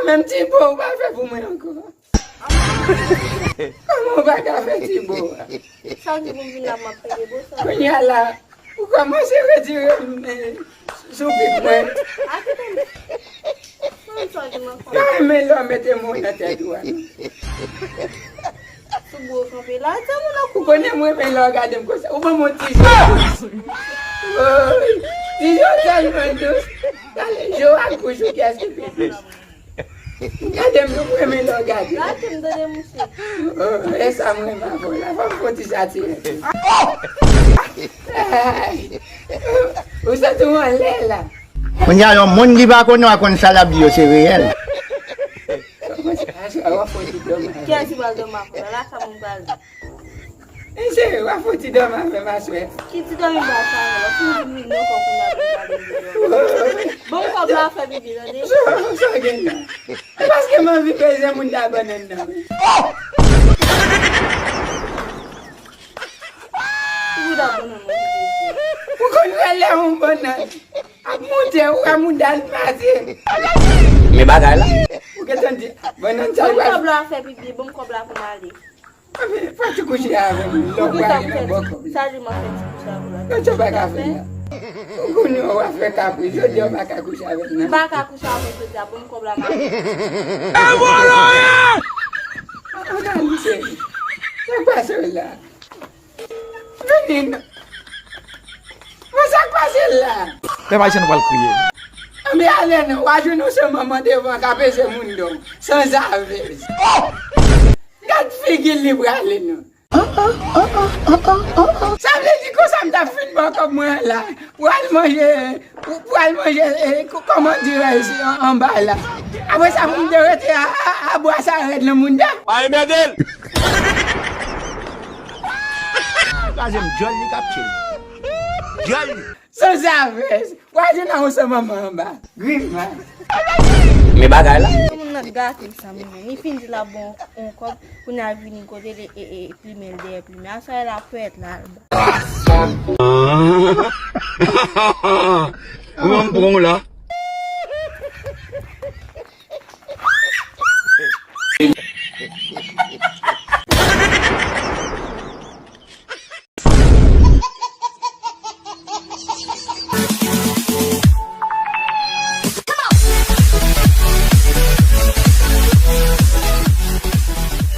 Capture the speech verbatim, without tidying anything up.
Menm ti bo ou pa fè pou mwen ankò. Kòman ou pa ka fè ti bo a? Sa w di pou m vin la, m ap pede bo sa. Kounye a la, ou kòmanse retire m, eh, sou pik mwen. Ate tande. Mwen sa di mwen fò. Pa renmen lè w mete mo nan tèt ou a, non. Sou bo kanpe la, tèlman nan kou. Ou konnen mwen renmen lè w gade m konsa. Ou ban m yon ti je dous. Woy, ti je tèlman dous. Gade je w ak bouch ou, kiyès ki pi dous? Gade m, mwen renmen lè w gade. Gade m, tande mouche. Oh, e sa mwen renmen avè w la. Fò m fè yon ti satire. Ay, ou santi w anlè la. Kounye a, yon moun ki pa konnen w a konn sa l ap di yo, se reyèl. Kiyès ki pral dòmi ak ou la? La sa moun pral di. Mesye, w ap fè ti dòmi avè m aswè. Ki ti dòmi m pral fè avè w? Ou fin di m wi non, kòm kounye a pou m pale de dòmi. Bon, kòb la fè pipi, tande? Sa, sa gen la? E paske m anvi peze moun da bannann nan, wi. Ou da bannann mwen ki peze. Ou konn wè lè yon bannann ap moute, ou wè mouda l pase. Men bagay la. Ou gentan di, bannann sa. Bon, kòb la fè pipi, bon, kòb la pou m ale. Anben, fè ti kouche avè m, lè w prale nan bòkò. Sa di m ap fè ti kouche avè w la. Kòman w pa ka fè la? Ou konnen w ap fè kapris, jodi a w pa ka kouche avè m nan. M pa ka kouche avè w jodi a, bon kòb la m ap. E vòlò ye! An gade, mesye. Sa k pase w la? Vini non. Men sa k pase l la? Pèp ayisyen nou pral kriye. Anben ale non, w a jwenn yon sèl manman devan k ap peze moun dan w, sanzavèz. Gad figi l li prale non. Sa vle di konsa m t ap fin bò kòb mwen an la. Pral manje, pral manje, eh, kòman dirèj, an, anba la. Apre sa pou m te rete a, a, a bwasa rèd nan moun dan. Pa enmède l. Kraze m dyòl li k ap tchil. Dyòl li. Sanzavèz. W a jwenn yon sèl manman anba. Grimas. Men bagay la. Moun nan gate sa, men li fin di l ap bon yon kòb, kounye a vini kote l e, e, e plimen l dèyè plimen. Aswè la fèt la. Ou menm pran w la.